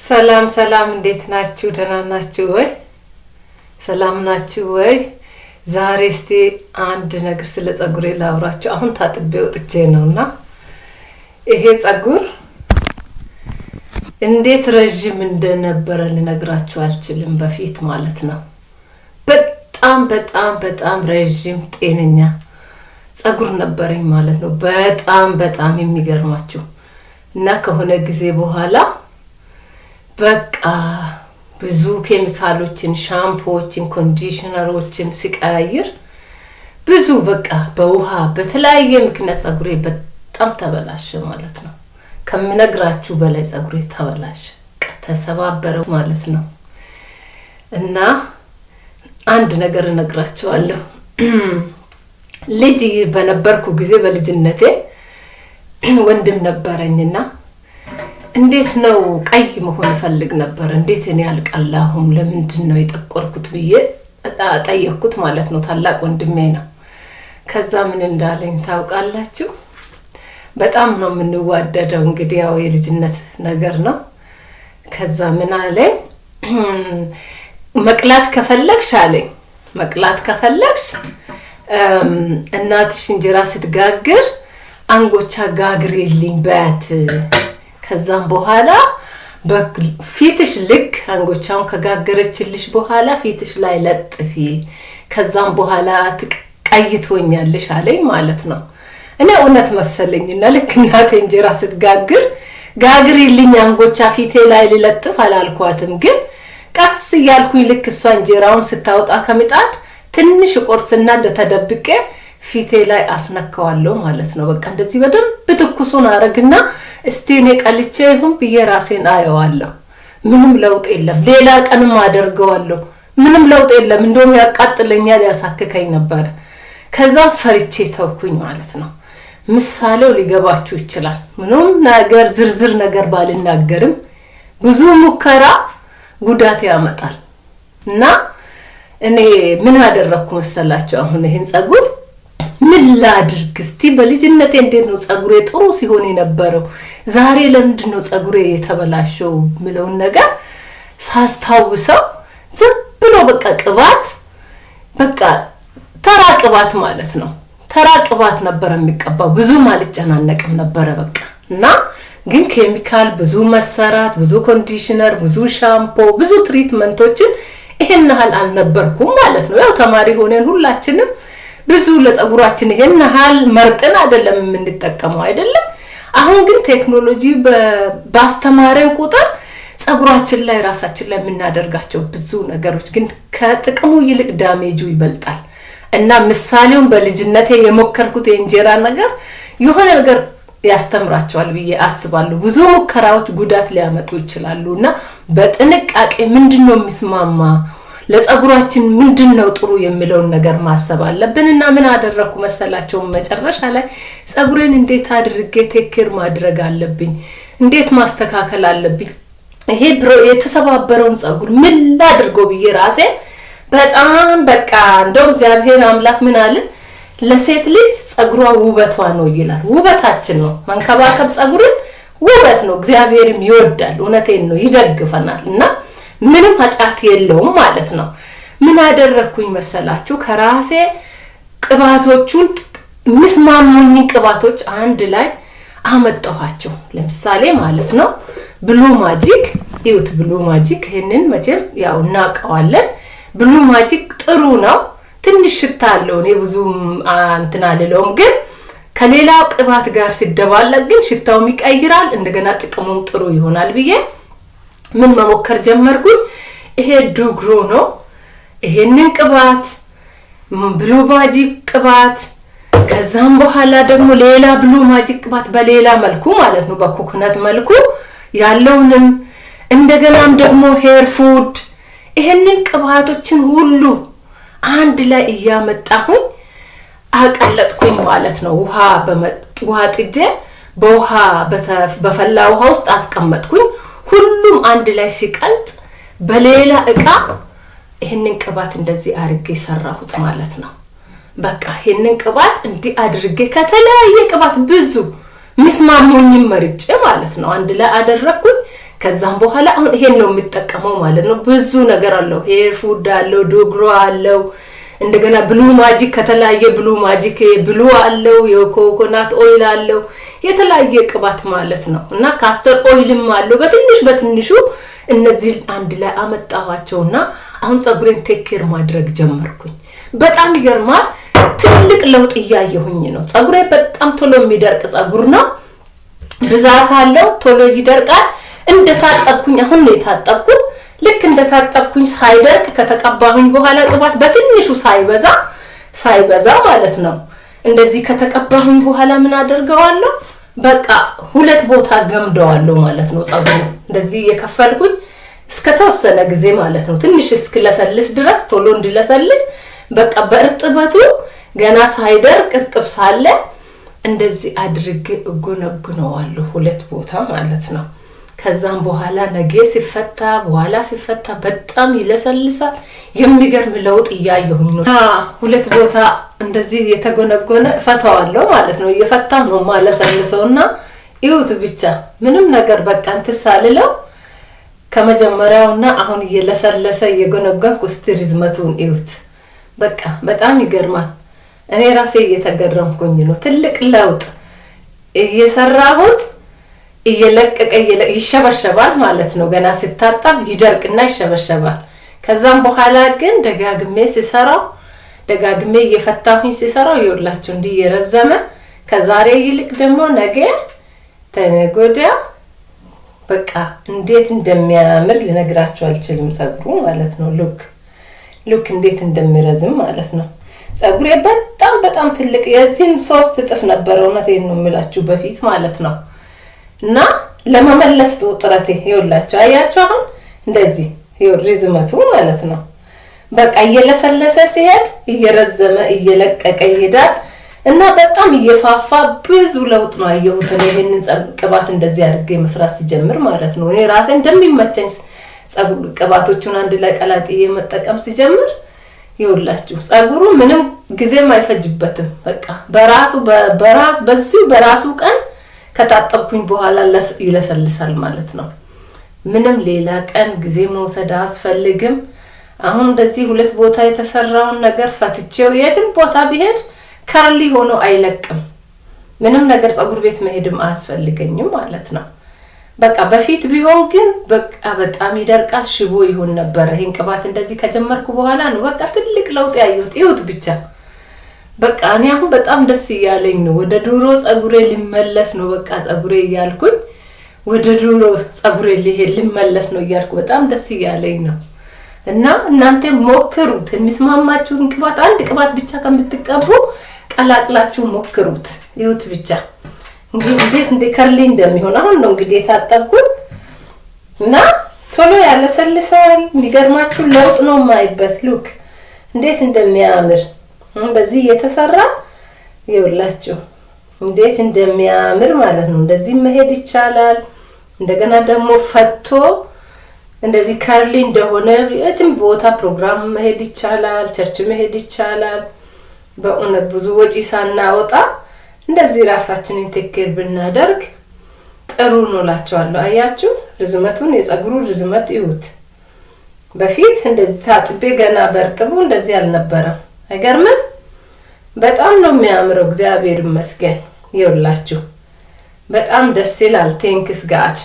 ሰላም ሰላም፣ እንዴት ናችሁ? ደህና ናችሁ ወይ? ሰላም ናችሁ ወይ? ዛሬ እስቲ አንድ ነገር ስለ ጸጉሬ ላውራችሁ። አሁን ታጥቤ ወጥቼ ነው እና ይሄ ጸጉር እንዴት ረዥም እንደነበረ ልነግራችሁ አልችልም። በፊት ማለት ነው። በጣም በጣም በጣም ረዥም ጤነኛ ጸጉር ነበረኝ ማለት ነው። በጣም በጣም የሚገርማችሁ እና ከሆነ ጊዜ በኋላ በቃ ብዙ ኬሚካሎችን፣ ሻምፖዎችን፣ conditioner ኦችን ስቀያይር ብዙ በቃ በውሃ በተለያየ ምክንያት ጸጉሬ በጣም ተበላሸ ማለት ነው። ከምነግራችሁ በላይ ጸጉሬ ተበላሸ፣ ተሰባበረ ማለት ነው። እና አንድ ነገር እነግራችኋለሁ። ልጅ በነበርኩ ጊዜ በልጅነቴ ወንድም ነበረኝና እንዴት ነው ቀይ መሆን እፈልግ ነበር። እንዴት እኔ አልቀላሁም? ለምንድን ነው የጠቆርኩት ብዬ ጠየቅኩት ማለት ነው። ታላቅ ወንድሜ ነው። ከዛ ምን እንዳለኝ ታውቃላችሁ? በጣም ነው የምንዋደደው። እንግዲህ ያው የልጅነት ነገር ነው። ከዛ ምን አለኝ፣ መቅላት ከፈለግሽ አለኝ፣ መቅላት ከፈለግሽ እናትሽ እንጀራ ስትጋግር አንጎቻ ጋግሪልኝ በያት። ከዛም በኋላ ፊትሽ ልክ አንጎቻውን ከጋገረችልሽ በኋላ ፊትሽ ላይ ለጥፊ፣ ከዛም በኋላ ቀይ ትሆኛለሽ አለኝ ማለት ነው። እኔ እውነት መሰለኝና ልክ እናቴ እንጀራ ስትጋግር ጋግሪልኝ አንጎቻ ፊቴ ላይ ልለጥፍ አላልኳትም። ግን ቀስ እያልኩኝ ልክ እሷ እንጀራውን ስታወጣ ከምጣድ ትንሽ ቆርስና ተደብቄ ፊቴ ላይ አስነካዋለሁ ማለት ነው። በቃ እንደዚህ በደንብ ትኩሱን አረግና እስቲ እኔ ቀልቼ ይሁን ብዬ ራሴን አየዋለሁ። ምንም ለውጥ የለም። ሌላ ቀንም አደርገዋለሁ። ምንም ለውጥ የለም። እንደውም ያቃጥለኛል፣ ያሳክከኝ ነበረ። ከዛ ፈርቼ ተውኩኝ ማለት ነው። ምሳሌው ሊገባችሁ ይችላል። ምንም ነገር ዝርዝር ነገር ባልናገርም ብዙ ሙከራ ጉዳት ያመጣል እና እኔ ምን አደረግኩ መሰላችሁ? አሁን ይህን ጸጉር ምን ላድርግ እስቲ? በልጅነቴ እንዴት ነው ጸጉሬ ጥሩ ሲሆን የነበረው? ዛሬ ለምንድን ነው ጸጉሬ የተበላሸው ምለውን ነገር ሳስታውሰው ዝም ብሎ በቃ ቅባት፣ በቃ ተራ ቅባት ማለት ነው። ተራ ቅባት ነበረ የሚቀባው። ብዙም አልጨናነቅም ነበረ በቃ። እና ግን ኬሚካል ብዙ መሰራት፣ ብዙ conditioner፣ ብዙ ሻምፖ፣ ብዙ treatment ኦችን ይሄን ያህል አልነበርኩም ማለት ነው። ያው ተማሪ ሆነን ሁላችንም ብዙ ለጸጉራችን ይሄን ያህል መርጠን አይደለም የምንጠቀመው አይደለም። አሁን ግን ቴክኖሎጂ ባስተማረን ቁጥር ጸጉራችን ላይ ራሳችን ላይ የምናደርጋቸው ብዙ ነገሮች ግን ከጥቅሙ ይልቅ damage ኡ ይበልጣል። እና ምሳሌውን በልጅነቴ የሞከርኩት የእንጀራ ነገር የሆነ ነገር ያስተምራቸዋል ብዬ አስባለሁ። ብዙ ሙከራዎች ጉዳት ሊያመጡ ይችላሉ እና በጥንቃቄ ምንድን ነው የሚስማማ ለጸጉራችን፣ ምንድን ነው ጥሩ የሚለውን ነገር ማሰብ አለብን። እና ምን አደረግኩ መሰላችሁ? መጨረሻ ላይ ጸጉሬን እንዴት አድርጌ take care ማድረግ አለብኝ፣ እንዴት ማስተካከል አለብኝ፣ ይሄ የተሰባበረውን ጸጉር ምን ላድርገው ብዬ ራሴን በጣም በቃ እንደውም እግዚአብሔር አምላክ ምን አለ? ለሴት ልጅ ጸጉሯ ውበቷ ነው ይላል። ውበታችን ነው፣ መንከባከብ ጸጉርን ውበት ነው። እግዚአብሔርም ይወዳል። እውነቴን ነው፣ ይደግፈናል እና ምንም ኃጢአት የለውም ማለት ነው። ምን አደረግኩኝ መሰላችሁ? ከራሴ ቅባቶቹን የሚስማሙኝን ቅባቶች አንድ ላይ አመጣኋቸው። ለምሳሌ ማለት ነው Blue Magic እዩት። Blue Magic ይህንን መቼም ያው እናውቀዋለን። Blue Magic ጥሩ ነው። ትንሽ ሽታ አለው። እኔ ብዙም እንትን አልለውም፣ ግን ከሌላው ቅባት ጋር ሲደባለቅ ግን ሽታውም ይቀይራል። እንደገና ጥቅሙም ጥሩ ይሆናል ብዬ ምን መሞከር ጀመርኩኝ። ይሄ ዱግሮ ነው። ይሄንን ቅባት፣ Blue Magic ቅባት፣ ከዛም በኋላ ደግሞ ሌላ Blue Magic ቅባት በሌላ መልኩ ማለት ነው፣ በኮኮናት መልኩ ያለውንም፣ እንደገናም ደግሞ hair food፣ ይሄንን ቅባቶችን ሁሉ አንድ ላይ እያመጣሁኝ አቀለጥኩኝ ማለት ነው። ውሃ ጥጄ በውሃ በፈላ ውሃ ውስጥ አስቀመጥኩኝ። ሁሉም አንድ ላይ ሲቀልጥ በሌላ እቃ ይህንን ቅባት እንደዚህ አድርጌ ሰራሁት ማለት ነው። በቃ ይህንን ቅባት እንዲህ አድርጌ ከተለያየ ቅባት ብዙ ሚስማሙኝም መርጬ ማለት ነው አንድ ላይ አደረግኩኝ። ከዛም በኋላ አሁን ይሄን ነው የምጠቀመው ማለት ነው። ብዙ ነገር አለው። Hair food አለው፣ ዶግሮ አለው፣ እንደገና Blue Magic፣ ከተለያየ Blue Magic blue አለው፣ የ coconut oil አለው፣ የተለያየ ቅባት ማለት ነው እና castor oil ም አለው። በትንሽ በትንሹ እነዚህ አንድ ላይ አመጣኋቸውና አሁን ፀጉሬን take care ማድረግ ጀመርኩኝ። በጣም ይገርማል። ትልቅ ለውጥ እያየሁኝ ነው። ፀጉሬ በጣም ቶሎ የሚደርቅ ፀጉር ነው። ብዛት አለው፣ ቶሎ ይደርቃል። እንደታጠብኩኝ፣ አሁን ነው የታጠብኩት። ልክ እንደታጠብኩኝ ሳይደርቅ ከተቀባሁኝ በኋላ ቅባት በትንሹ፣ ሳይበዛ ሳይበዛ ማለት ነው። እንደዚህ ከተቀባሁኝ በኋላ ምን አደርገዋለሁ? በቃ ሁለት ቦታ ገምደዋለሁ ማለት ነው። ፀጉሩ እንደዚህ እየከፈልኩኝ እስከ ተወሰነ ጊዜ ማለት ነው፣ ትንሽ እስክለሰልስ ድረስ፣ ቶሎ እንዲለሰልስ፣ በቃ በእርጥበቱ ገና ሳይደርቅ እርጥብ ሳለ እንደዚህ አድርጌ እጎነጉነዋለሁ ሁለት ቦታ ማለት ነው። ከዛም በኋላ ነገ ሲፈታ፣ በኋላ ሲፈታ በጣም ይለሰልሳል። የሚገርም ለውጥ እያየሁኝ ነው። ሁለት ቦታ እንደዚህ የተጎነጎነ እፈታዋለሁ ማለት ነው። እየፈታ ነው ማለሰልሰው እና ይሁት ብቻ ምንም ነገር በቃ እንትን ሳልለው ከመጀመሪያውና አሁን እየለሰለሰ እየጎነጎንኩ እስቲ ርዝመቱን እዩት። በቃ በጣም ይገርማል። እኔ ራሴ እየተገረምኩኝ ነው። ትልቅ ለውጥ እየሰራሁት እየለቀቀ ይሸበሸባል ማለት ነው። ገና ሲታጠብ ይደርቅና ይሸበሸባል። ከዛም በኋላ ግን ደጋግሜ ሲሰራው፣ ደጋግሜ እየፈታሁኝ ሲሰራው ይኸውላችሁ እንዲህ እየረዘመ ከዛሬ ይልቅ ደግሞ ነገ ተነገ ወዲያ በቃ እንዴት እንደሚያምር ልነግራችሁ አልችልም። ጸጉሩ ማለት ነው። Look, look እንዴት እንደሚረዝም ማለት ነው። ጸጉሬ በጣም በጣም ትልቅ የዚህም 3 እጥፍ ነበረ። እውነቴን ነው የምላችሁ በፊት ማለት ነው። እና ለመመለስ ጥረቴ ይኸውላችሁ፣ አያችሁ፣ አሁን እንደዚህ ይኸው ርዝመቱ ማለት ነው። በቃ እየለሰለሰ ሲሄድ እየረዘመ እየለቀቀ ይሄዳል እና በጣም እየፋፋ ብዙ ለውጥ ነው ያየሁት። እኔ ይሄንን ቅባት እንደዚህ አድርጌ መስራት ሲጀምር ማለት ነው። እኔ ራሴ እንደሚመቸኝ ቅባቶቹን አንድ ላይ ቀላቅዬ መጠቀም ሲጀምር ይኸውላችሁ ጸጉሩ ምንም ጊዜም አይፈጅበትም። በቃ በራሱ በራሱ በዚሁ በራሱ ቀን ከታጠብኩኝ በኋላ ይለሰልሳል ማለት ነው። ምንም ሌላ ቀን ጊዜ መውሰድ አያስፈልግም። አሁን እንደዚህ ሁለት ቦታ የተሰራውን ነገር ፈትቼው የትም ቦታ ቢሄድ curly ሆኖ አይለቅም። ምንም ነገር ፀጉር ቤት መሄድም አያስፈልገኝም ማለት ነው። በቃ በፊት ቢሆን ግን በቃ በጣም ይደርቃል፣ ሽቦ ይሆን ነበረ። ይህን ቅባት እንደዚህ ከጀመርኩ በኋላ ነው በቃ ትልቅ ለውጥ ያየሁት። ይሁት ብቻ፣ በቃ እኔ አሁን በጣም ደስ እያለኝ ነው። ወደ ድሮ ፀጉሬ ሊመለስ ነው በቃ ፀጉሬ እያልኩኝ፣ ወደ ድሮ ፀጉሬ ሊሄድ ልመለስ ነው እያልኩ በጣም ደስ እያለኝ ነው። እና እናንተ ሞክሩት። የሚስማማችሁን ቅባት፣ አንድ ቅባት ብቻ ከምትቀቡ ቀላቅላችሁ ሞክሩት። ይሁት ብቻ እንግዲህ እንዴት እንደ curly እንደሚሆን። አሁን ነው እንግዲህ የታጠብኩት እና ቶሎ ያለሰልሰዋል። የሚገርማችሁ ለውጥ ነው የማይበት። Look እንዴት እንደሚያምር በዚህ እየተሰራ ይኸውላችሁ እንዴት እንደሚያምር ማለት ነው። እንደዚህ መሄድ ይቻላል። እንደገና ደግሞ ፈቶ እንደዚህ curly እንደሆነ የትም ቦታ ፕሮግራም መሄድ ይቻላል፣ church መሄድ ይቻላል። በእውነት ብዙ ወጪ ሳናወጣ እንደዚህ ራሳችንን take care ብናደርግ ጥሩ ነው እላቸዋለሁ። አያችሁ ርዝመቱን፣ የጸጉሩ ርዝመት እዩት። በፊት እንደዚህ ታጥቤ ገና በእርጥቡ እንደዚህ አልነበረም። አይገርምም? በጣም ነው የሚያምረው። እግዚአብሔር ይመስገን። ይኸውላችሁ በጣም ደስ ይላል። Thanks God.